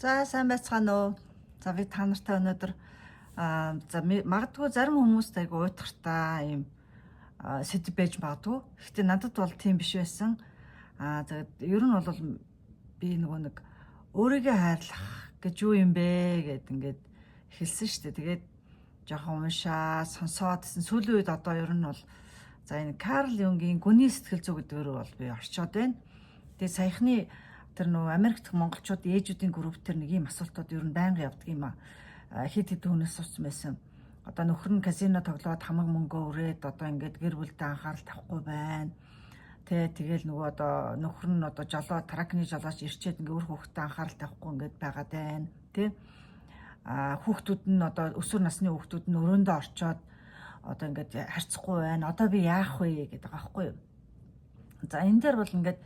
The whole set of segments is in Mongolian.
За, сайн байцгаана уу? За, би та нартай өнөөдөр за, магадгүй зарим хүмүүст айгу уйтгартай юм сэдэв байж магадгүй. Гэхдээ надад бол тийм биш байсан. За, ер нь бол би нөгөө нэг өөрийгөө хайрлах гэж юу юм бэ гэд ингээд эхэлсэн шүү дээ. Тэгээд жоохон уншаа, сонсоод гэсэн сүүлийн үед одоо ер нь бол за, энэ Карл Юнгийн гүний сэтгэл зүй гэдэг рүү бол би орчоод байна. Тэгээд саяхны тэр нөгөө Америк дахь монголчууд ээжүүдийн групп тэр нэг ийм асуултууд ер нь байнга явдаг юм аа. Хэд хэдэн хүнээс асуусан байсан. Одоо нөхөр нь казино тоглоод хамаг мөнгөө өрөөд, одоо ингээд гэр бүлдээ анхаарал тавихгүй байна. Тэ, тэгэл нөгөө одоо нөхөр нь одоо жолоо, truck ны жолооч ирчээд ингээ үр хүүхэдтэй анхаарал тавихгүй ингээд байгаад байна. Тэ. Хүүхдүүд нь, одоо өсвөр насны хүүхдүүд нь өрөөндөө орчоод одоо ингээд харьцахгүй байна. Одоо би яах вэ гэдэг байгаа байхгүй юу? За, энэ дээр бол ингээд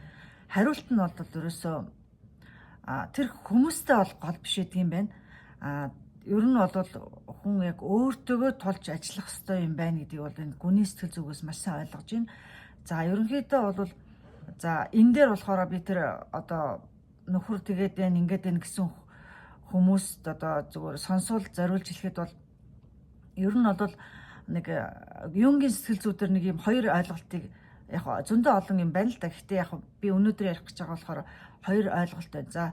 хариулт нь бол ерөөсөө тэр хүмүүстэй бол гол биш гэдэг юм байна. Ер нь бол хүн яг өөртөөгөө тулж ажиллах ёстой юм байна гэдгийг бол энэ гүний сэтгэл зүгээс маш сайн ойлгож байна. За, ерөнхийдөө бол за, энэ дээр болохоор би тэр одоо нөхөр тэгээд байна, ингээд байна гэсэн хүмүүст одоо зүгээр сонсвол зориулж хэлэхэд бол ер нь бол нэг Юнгийн сэтгэл зүй дээр нэг юм хоёр ойлголтыг, яг зөндөө олон юм байна л да. Гэхдээ яг би өнөөдөр ярих гэж байгаа болохоор хоёр ойлголт байна. За,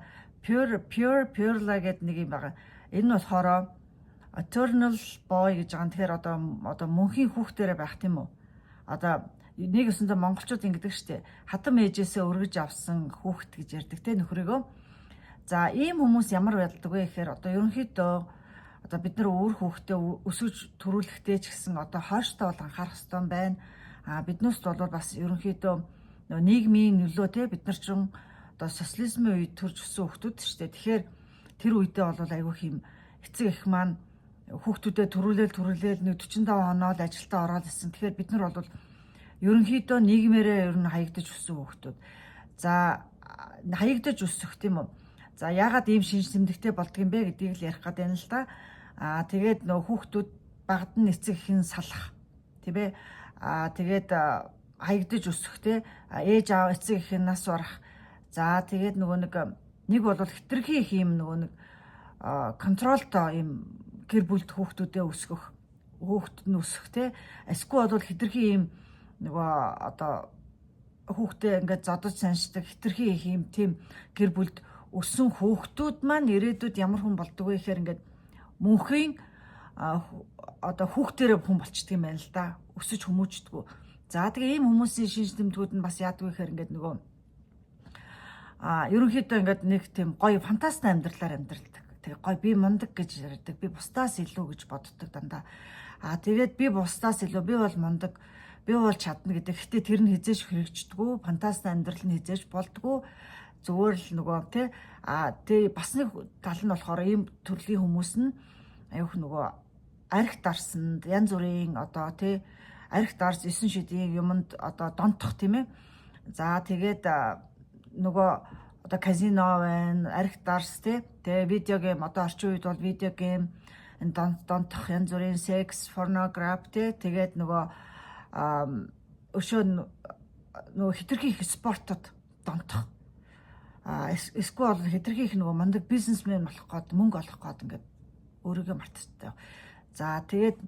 pure pure puerla гэдэг нэг юм байгаа. Энэ нь болохоор eternal boy гэж байгаа. Тэгэхээр одоо мөнхийн хүүхдээрээ байх, тийм үү? Одоо нэг өсөндөө монголчууд ингэдэг штэ. Хатам ээжээсээ өргөж авсан хүүхэд гэж ярьдаг те нөхрийгөө. За, ийм хүмүүс ямар байдаг вэ гэхээр одоо ерөнхийдөө одоо бид нар өөр хүүхдээ өсөж төрүүлэхдээ ч гэсэн одоо хойштоо бол анхаарах хэрэгтэй юм байна. Биднээс бол бас ерөнхийдөө нөгөө нийгмийн нөлөө, те, бид нар ч одоо социализмын үед төрж өссөн хүүхдүүд шүү дээ. Тэгэхээр тэр үедээ бол айгүй юм эцэг эх маань хүүхдүүдэд төрүүлээл төрүүлээл нэг 45 хоноод ажилдаа ороод ирсэн. Тэгэхээр бид нар бол ерөнхийдөө нийгмээрээ ер нь хаягдаж өссөн хүүхдүүд. За, хаягдаж өсөх, тийм үү? За, яагаад ийм шинж тэмдэгтэй болдго юм бэ гэдгийг л ярих гээд байна л да. Тэгээд нөгөө хүүхдүүд багад нь эцэг эхэн салах, тийм ээ. Тэгээд хаягдаж өсөх, те, ээж аав, эцэг эхэн нас барах. За, тэгээд нөгөө нэг нэг бол хэтэрхий их юм нөгөө нэг control той юм гэр бүлд хүүхдүүдээ өсгөх, хүүхдэд нь өсөх, те. Эсвэл бол хэтэрхий юм нөгөө одоо хүүхдээ ингээд зодож саншдаг хэтэрхий их юм тийм гэр бүлд өссөн хүүхдүүд маань ирээдүйд ямар хүн болдог вэ гэхээр ингээд мөнхийн одоо хүүхдэрээ хүн болчдөг юм байна л да. Өсөж хүмүүждэггүй. За, тэгээ ийм хүмүүсийн шинж тэмдгүүд нь бас яадаг вэ гэхээр ингээд нөгөө ерөнхийдөө ингээд нэг тийм гоё фантаст амьдралаар амьдралдаг. Тэгээ гоё, би мундаг гэж ярьдаг. Би бусдаас илүү гэж боддог дандаа. Тэгээд би бусдаас илүү, би бол мундаг, би бол чадна гэдэг. Гэтэ тэр нь хэзээ ч хэрэгждэггүй. Фантаст амьдрал нь хэзээ ч болдгоо. Зүгээр л нөгөө тий тэгээ бас нэг тал нь болохоор ийм төрлийн хүмүүс нь аюух нөгөө архи дарсанд, янз бүрийн одоо тий архи дарс, эсэн шидийн юмд одоо донтох, тийм ээ. За, тэгээд нөгөө одоо казино байна, архи дарс, тий. Тэгээ video game, одоо орчин үед бол video game донтох, янз бүрийн секс, порнографи, тий. Тэгээд нөгөө өшөө нөгөө хэтэрхий их спортод донтох. Эсвэл бол хэтэрхий их нөгөө мундаг бизнесмен болох гээд, мөнгө олох гээд ингээд өөрийгөө мартчихдаг. За, тэгээд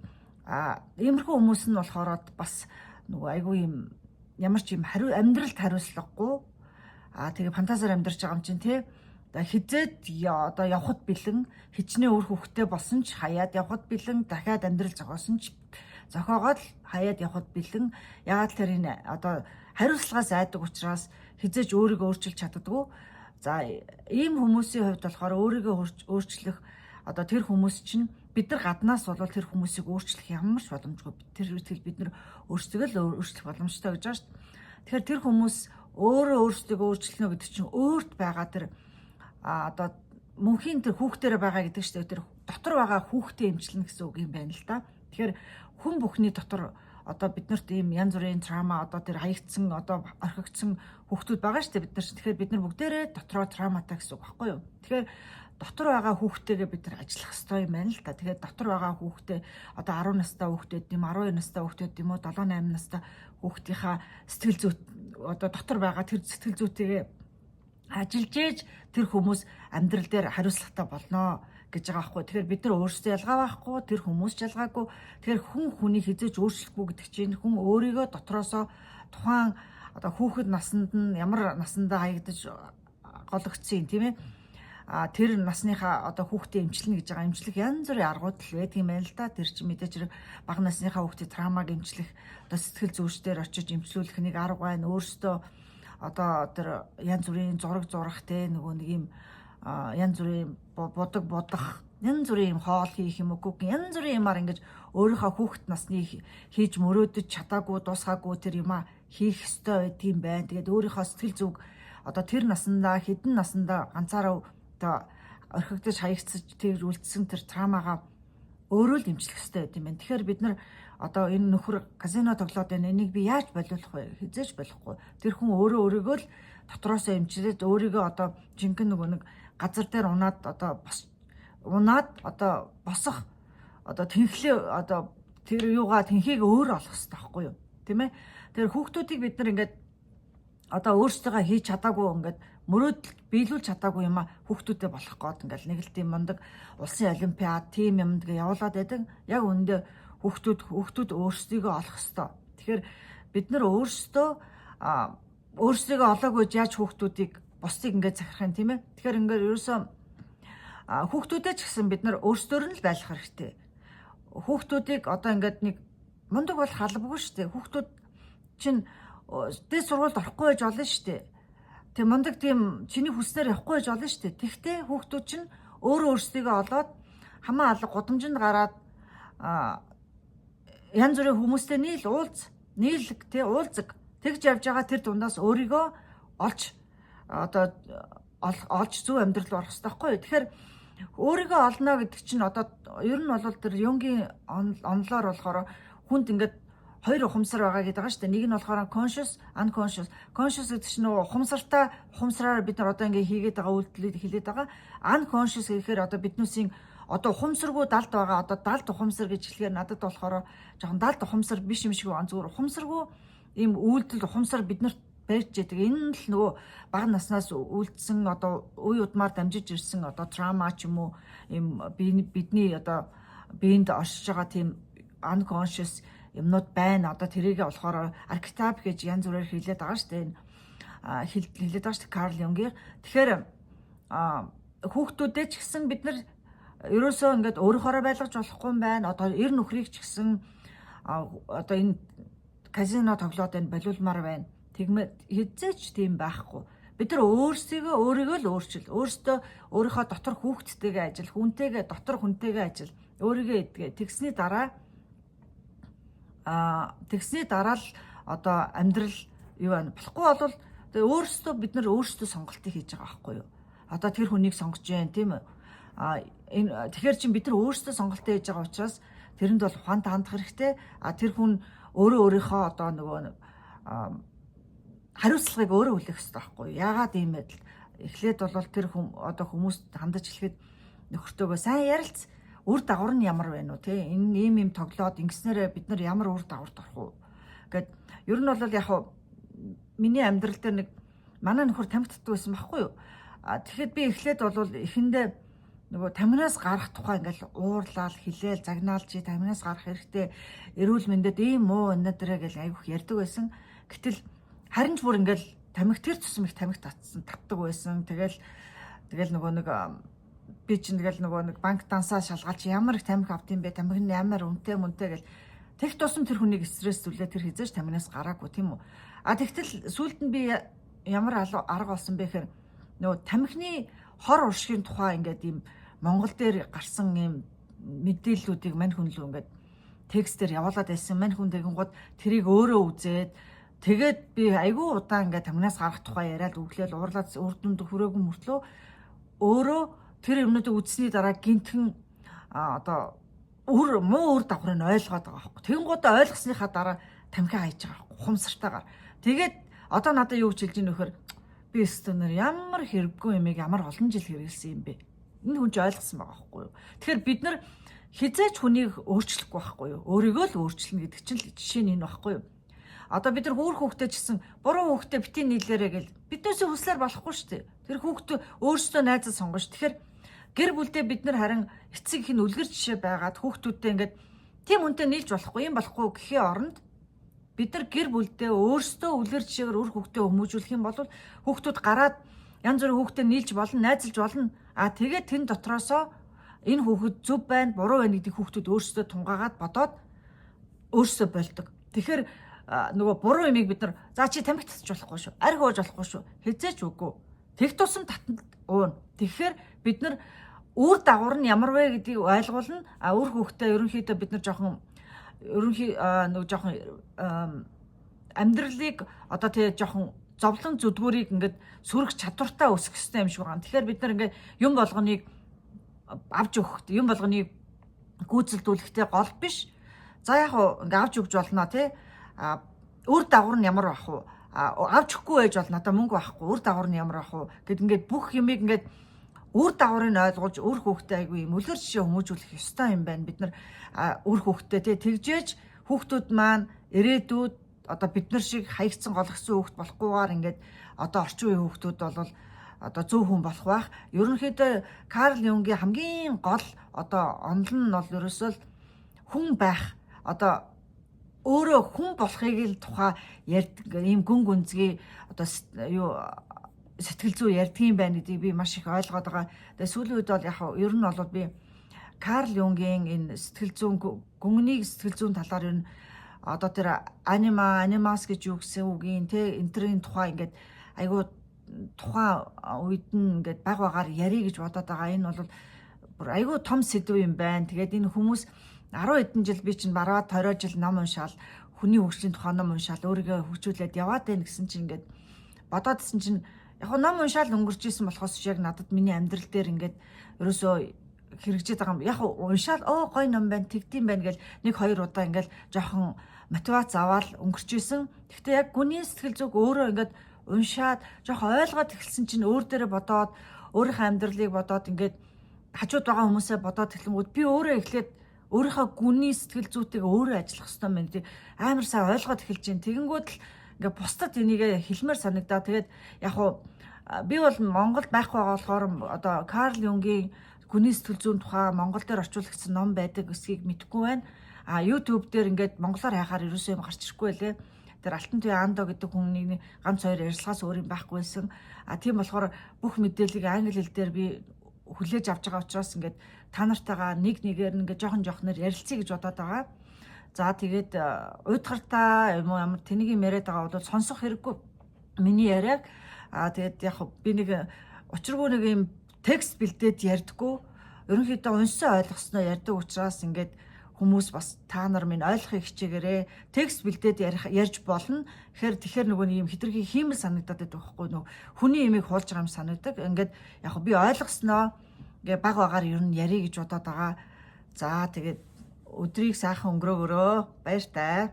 иймэрхүү хүмүүс нь болохоор бас нөгөө айгүй юм ямар ч юм хариу амьдралд хариуцлагагүй. Тэгээ фантазиар амьдарч байгаа юм чинь, тий, хэзээд одоо явхад бэлэн, хичнээн үр хүүхдтэй болсон ч хаяад явхад бэлэн, дахиад амьдрал зохиосон ч зохиогоод л хаяад явхад бэлэн. Яагаад тэр энэ одоо хариуцлагаас айдаг учраас хэзээ ч өөрийгөө өөрчилж чаддаггүй. За, ийм хүмүүсийн хувьд болохоор өөрийгөө өөрчлөх одоо тэр хүмүүс чинь бид нар гаднаас бол тэр хүмүүсийг өөрчлөх ямар ч боломжгүй. Тэр үтгэл бид нар өөрсдөө л өөрчлөх боломжтой гэж байгаа шүү дээ. Тэгэхээр тэр хүмүүс өөрөө өөрсдөө өөрчлөнө гэдэг чинь өөрт байгаа тэр одоо мөнхийн тэр хүүхдэрээ байгаа гэдэг чинь тэр дотор байгаа хүүхдээ эмчилнэ гэсэн үг юм байна л да. Тэгэхээр хүн бүхний дотор одоо бид нарт ийм янз бүрийн trauma, одоо тэр хаягдсан, одоо орхигдсон хүүхдүүд байгаа шүү дээ бид нар. Тэгэхээр бид нар бүгдээрээ дотроо trauma тай гэсэн үг байхгүй юу? Тэгэхээр дотор байгаа хүүхдтэйгээ бид нар ажиллах ёстой юм байна л да. Тэгэхээр дотор байгаа хүүхдээ одоо 10 настай хүүхдэд юм, 12 настай хүүхдэд юм уу, 7 8 настай хүүхдийнхаа сэтгэл зүйт, одоо дотор байгаа тэр сэтгэл зүйтэйгээ Ажиллаж ээж тэр хүмүүс амьдрал дээр хариуцлагатай болно гэж байгаа байхгүй. Тэгэхээр бид нар өөрсдөө ялгаа байхгүй, тэр хүмүүс ч ялгаагүй. Тэгэхээр хүн хүний хэзээ ч өөрчлөхгүй гэдэг чинь хүн өөрийгөө дотроосоо тухайн одоо хүүхэд насанд нь ямар насандаа хаягдаж гологдсон, тийм ээ, тэр насныхаа одоо хүүхдээ эмчлэнэ гэж байгаа. Эмчлэх янз бүрийн аргууд л байдаг юм байна л да. Тэр чинь мэдээж хэрэг бага насныхаа хүүхдээ trauma г эмчлэх, одоо сэтгэл зүйчдээр очиж эмчлүүлэх нэг арга байна. Өөрөөсөө одоо тэр янз бүрийн зураг зурах, те, нөгөө нэг юм янз бүрийн будаг будах, янз бүрийн юм хоол хийх юм уу, янз бүрийн юмар ингэж өөрийнхөө хүүхэд насны хийж мөрөөдөж чадаагүй, дуусгаагүй тэр юмаа хийх ёстой байдгийн байна. Тэгээд өөрийнхөө сэтгэл зүг одоо тэр насандаа, хэдэн насандаа ганцаараа одоо орхигдож, хаягдсаж, тэр үлдсэн тэр trauma гаа өөрөө л эмчлэх ёстой байт юм байна. Тэгэхээр бид нар одоо энэ нөхөр казино тоглоод байна. Энийг би яаж болиулах вэ? Хэзээ ч болохгүй. Тэр хүн өөрөө өөрийгөө л дотроосоо эмчлээд, өөрийгөө одоо жинхэнэ нөгөө нэг газар дээр унаад, одоо бос унаад, одоо босох, одоо тэнхлээ, одоо тэр юугаа, тэнхийг өөр олох хэрэгтэй байхгүй юу? Тийм ээ? Тэр хүүхдүүдийг бид нар ингээд одоо өөрсдөө хийж чадаагүй, ингээд мөрөөдөл биелүүлж чадаагүй юм а хүүхдүүдэд болох гээд ингээл нэг л тийм мундаг улсын олимпиад, тийм юмд гээ явуулаад байдаг. Яг үүндээ хүүхдүүд өөрсдийгөө олох ёстой. Тэгэхээр бид нар өөрсдөө өөрсдийгөө олоогүй яаж хүүхдүүдийг, бусдыг ингээд захирах юм, тийм ээ? Тэгэхээр ингээд ерөөсөө хүүхдүүдэд ч гэсэн бид нар өөрсдөөр нь л байх хэрэгтэй. Хүүхдүүдийг одоо ингээд нэг мундаг болох албагүй шүү дээ. Хүүхдүүд чинь дээд сургуульд орохгүй байж болно шүү дээ. Тэг мундаг тийм чиний хүснээр явахгүй байж болно шүү дээ. Тэгтээ хүүхдүүд чинь өөрөө өөрсдийгөө олоод, хамаа алга гудамжинд гараад янз бүрийн хүмүүстэй нийл уулз, нийлэг тий, уулзаг, тэгж явж байгаа тэр дундаас өөрийгөө олж, одоо олж зөв амьдрал руу орох хэрэгтэй байхгүй юу? Тэгэхээр өөрийгөө олно гэдэг чинь одоо ер нь бол тэр Юнгийн онолоор болохоор хүнд ингээд хоёр ухамсар байгаа гэдэг байгаа шүү дээ. Нэг нь болохоор conscious, unconscious. Conscious гэдэг чинь нөгөө ухамсартай, ухамсараар бид нар одоо ингээ хийгээд байгаа үйлдэлийг хэлээд байгаа. Unconscious гэхээр одоо биднүүсийн одоо ухамсаргүй далд байгаа. Одоо далд ухамсар гэж хэлэхээр надад болохоор жоохон далд ухамсар биш юм шиг байна. Зүгээр ухамсаргүй ийм үйлдэл, ухамсар биднэрт барьж яадаг. Энэ нь л нөгөө бага наснаас үлдсэн, одоо үе удмаар дамжиж ирсэн одоо trauma ч юм уу, ийм бидний одоо биед оршиж байгаа тийм unconscious юмнууд байна. Одоо тэрийг болохоор архетип гэж янз бүрээр хэлээд байгаа шүү дээ. Энэ хэлээд байгаа шүү дээ Карл Юнгийн. Тэгэхээр хүүхдүүдэд ч гэсэн бид нар ерөөсөө ингээд өөрөөхөөрөө байлгаж болохгүй юм байна. Одоо эр нөхрийг ч гэсэн одоо энэ казино тоглоод энэ болиулмаар байна. Тэгмээ хэзээ ч тийм байхгүй. Бид нар өөрсдийгөө өөрийгөө л өөрчил. Өөрсдөө өөрийнхөө дотор хүүхдтэйгээ ажил, хүнтэйгээ, дотор хүнтэйгээ ажил, өөрийгөө эдгээ. Тэгсний дараа л одоо амьдрал юу байна. Болохгүй бол тэгээ өөрсдөө, бид нар өөрсдөө сонголтыг хийж байгаа байхгүй юу? Одоо тэр хүнийг сонгож जैन, тийм үү? Энэ тэгэхээр чин бид нар өөрсдөө сонголтоо хийж байгаа учраас тэрэнд бол ухаантай хандах хэрэгтэй. Тэр хүн өөрөө өөрийнхөө одоо нөгөө хариуцлагыг өөрөө хүлээх хэрэгтэй байхгүй юу? Яагаад ийм байдал? Эхлээд бол тэр хүн одоо хүмүүст хандаж эхлэхэд нөхөртөөгөө сайн ярилц, үр дагавар нь ямар байна уу, те, энэ ийм юм тоглоод ингэснээрээ бид нар ямар үр дагаварт орох уу гэд. Ер нь бол яг миний амьдрал дээр нэг манай нөхөр тамхи татдаг байсан байхгүй юу? А тэгэхэд би эхлээд бол эхэндээ нөгөө тамхинаас гарах тухай ингээл уурлаал, хилээл, загнаал, чи тамхинаас гарах хэрэгтэй, эрүүл мэндэд ийм муу энэ дээрээ гэл айгүйх ярьдаг байсан. Гэтэл харин ч бүр ингээл тамхи тэр тусам их тамхи татсан, татдаг байсан. Тэгэл нөгөө нэг би чинь тэгэл нөгөө нэг банк дансаа шалгаалч ямар их тамхи авд юм бэ? Тамхи нь ямар үнэтэй мөнтэй гэл тэг тусам тэр хүнийг стресс зүлээ, тэр хэзээ ч тамхинаас гараагүй, тийм үү? А тэгтэл сүүлд нь би ямар арга олсон бэ гэхээр нөгөө тамхины хор уршигын тухай ингээд ийм Монгол дээр гарсан ийм мэдээллүүдийг мань хүн лүү ингээд текстээр явуулаад байсан. Мань хүн тэгэнгүүт тэрийг өөрөө үзээд, тэгээд би айгүй удаан ингээд тамхинаас гарах тухай яриад өглөөл уурлаад үр дүнд хүрээгүй мөртлөө өөрөө тэр юмнуудыг үзсний дараа гинтхэн одоо үр муу үр дагаврыг ойлгоод байгаа байхгүй. Тэгэнгүүтээ ойлгосныхаа дараа тамхи хайж байгаа байхгүй, ухамсартайгаар. Тэгээд одоо надад юу гэж хэлж ийн нөхөр, би өстөнөр ямар хэрэггүй юмыг ямар олон жил хэрэгэлсэн юм бэ? Энэ хүн ч ойлгосон байгаа байхгүй юу? Тэгэхээр бид нар хэзээ ч хүнийг өөрчлөхгүй байхгүй юу? Өөрийгөө л өөрчилнө гэдэг чинь л жишээ нь энэ байхгүй юу? Одоо бид нар үр хүүхдээ ч гэсэн буруу хүүхдээ битгий нийлээрэй гэл биднээсээ хүслээр болохгүй шүү дээ. Тэр хүүхдээ өөрсдөө найзаа сонгоно шүү. Тэгэхээр гэр бүлдээ бид нар харин эцэг их нь үлгэр жишээ байгаад хүүхдүүдтэй ингээд тийм хүнтэй нийлж болохгүй юм болохгүй гэхийн оронд бид нар гэр бүлдээ өөрсдөө үлгэр жишээгээр үр хүүхдээ хүмүүжүүлэх юм бол хүүхдүүд гараад янз бүрийн хүүхдээ нийлж болно, найзалж болно. А тэгээд тэн дотроосоо энэ хүүхэд зөв байна, буруу байна гэдгийг хүүхдүүд өөрсдөө тунгаагаад бодоод өөрсдөө болдог. Тэгэхээр нөгөө буруу юмыг бид нар за чи тамхи татчих болохгүй шүү, архи ууж болохгүй шүү. Хэзээ ч үгүй. Тэг тусам татанд ууна. Тэгэхээр бид нар үр дагавар нь ямар вэ гэдгийг ойлгуулна. А үр хүүхдээ ерөнхийдөө бид нар жоохон ерөнхий нөгөө жоохон амьдралыг одоо тэгээ жоохон зовлон зүдгүүрийг ингээд сүрэх чадвартай өсгөх хэрэгтэй юм шиг байгаа. Тэгэхээр бид нар ингээд юм болгоныг авч өгөх, юм болгоныг гүйцэлдүүлэхтэй гол биш. За яг уу ингээ авч өгч болно тий. А үр дагавар нь ямар байх вэ? А авч өгөхгүй байж болно. Одоо мөнгө байхгүй. Үр дагавар нь ямар байх вэ? Гэт ингээд бүх юмыг ингээд үр дагаврыг ойлгуулж үр хүүхдээ айгүй юм үлгэр жишээ хүмүүжүүлэх ёстой юм байна. Бид нар үр хүүхдээ тий тэгжээж хүүхдүүд маань ирээдүйд одоо бид нар шиг хаягдсан гологдсон хүүхд болохгүйгээр ингээд одоо орчин үеийн хүүхдүүд бол одоо зөв хүн болох байх. Ерөнхийдөө Карл Юнгийн хамгийн гол одоо онол нь бол ерөөсөө л хүн байх. Одоо өөрөө хүн болохыг л тухай ярьдаг ийм гүн гүнзгий одоо юу сэтгэл зүй ярьдгийн байна гэдгийг би маш их ойлгоод байгаа. Тэгээ сүүлийн үед бол яг ер нь бол би Карл Юнгийн энэ сэтгэл зүйн гүнгнийг сэтгэл зүйн талаар ер нь одоо тэр анима, анимас гэж юу гэсэн үгийн тэ энтрийн тухай ингээд айгуу тухайн үед нь ингээд баг багаар ярий гэж бодоод байгаа. Энэ бол бүр айгуу том сэдв юм байна. Тэгээд энэ хүмүүс 10 хэдэн жил би чинь бараа 20 жил ном уншаал, хүний хөгжлийн тухай ном уншаал, өөрийгөө хөгжүүлээд яваад байна гэсэн чинь ингээд бодоодсэн чинь яг ном уншаал өнгөрч исэн болохоос яг надад миний амьдрал дээр ингээд ерөөсөө хэрэгжээд байгаа юм. Яг уншаал оо гоё ном байна, тэгдэм байна гэл нэг хоёр удаа ингээд жоохон мотивац аваад өнгөрч исэн. Гэхдээ яг гүний сэтгэл зүг өөрөө ингээд уншаад жоохон ойлгоод эхэлсэн чинь өөр дээрээ бодоод өөрийнхөө амьдралыг бодоод ингээд хажууд байгаа хүмүүсээ бодоод эхлэнгүүд би өөрөө эхлээд өөрийнхөө гүний сэтгэл зүйтэйг өөрөө ажиллах хэрэгтэй юм байна. Амар сайн ойлгоод эхэлж байна. Тэгэнгүүт л ингээ бусдад энийг хэлмээр санагдаа. Тэгээд яг уу би бол Монголд байхгүй байгаа болохоор одоо Карл Юнгийн гүний сэтгэл зүйн тухай Монгол дээр орчуулагдсан ном байдаг эсгийг мэдэхгүй байна. А YouTube дээр ингээд монголоор хайхаар ерөөсөө юм гарч ирэхгүй байлээ. Тэр Алтан туяа Андо гэдэг хүний ганц хоёр ярилцлагаас өөр юм байхгүй байсан. А тийм болохоор бүх мэдээллийг англи хэл дээр би хүлээж авч байгаа учраас ингээд та нартайгаа нэг нэгээр ингээд жоохон жоохноор ярилцъя гэж бодоод байгаа. За тэгээд уйдгартай юм уу ямар тэнийг юм яриад байгаа бол сонсох хэрэггүй миний яриаг. А тэгээд яг би нэг учиргүй нэг юм текст бэлдээд ярьдаггүй. Ерөнхийдөө уншсан ойлгосноо ярьдаг учраас ингээд хүмүүс бас та нар минь ойлгохыг хичээгээрэй. Текст бэлдээд ярьж болно. Тэгэхээр нөгөө нэг юм хитрхи хиймэл санагдаад байдаг байхгүй нөгөө хүний имийг хуулж байгаа юм санагдаг. Ингээд яг би ойлгосноо ингээ баг багаар ер нь ярий гэж бодоод байгаа. За тэгээд өдрийг сайхан өнгөрөөгөөрөө. Баяртай.